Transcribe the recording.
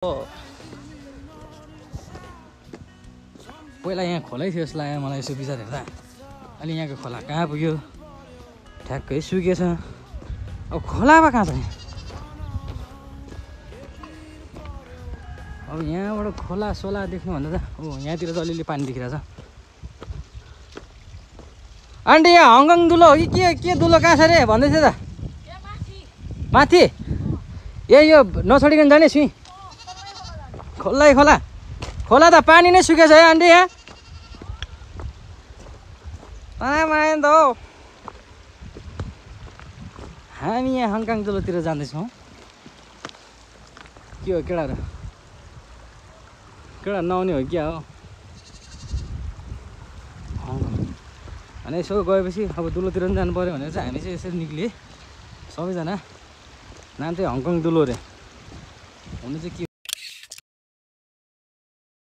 पहिला यहाँ खोलै थियो जस्तो लाग्यो मलाई यसो विचार हेर्दा। अहिले यहाँको खोला कहाँ पुग्यो, ठ्याक्कै सुकेछ। अब खोलामा कहाँ छ अब यहाँबाट खोला सोला देख्नु भन्दा त यहाँतिर त अलिअलि पानी देखिरहेछ। आन्टी यहाँ हङकङ दुलो हो कि के दुलो कहाँ छ रे भन्दै थियो त माथि। यो नछोडिकन जाने छु खोलै खोला खोला त पानी नै सुकेछ है आन्टी। यहाँ आयो त हो हामी यहाँ हङकङ दुलोतिर जाँदैछौँ। के हो केटाहरू, केटा नआउने हो क्या हो अनि यसो गएपछि अब दुलोतिर पनि जानु पऱ्यो भनेर चाहिँ हामी चाहिँ यसरी निक्लिए सबैजना। नाम चाहिँ हङकङ दुलो रे हुनु चाहिँ के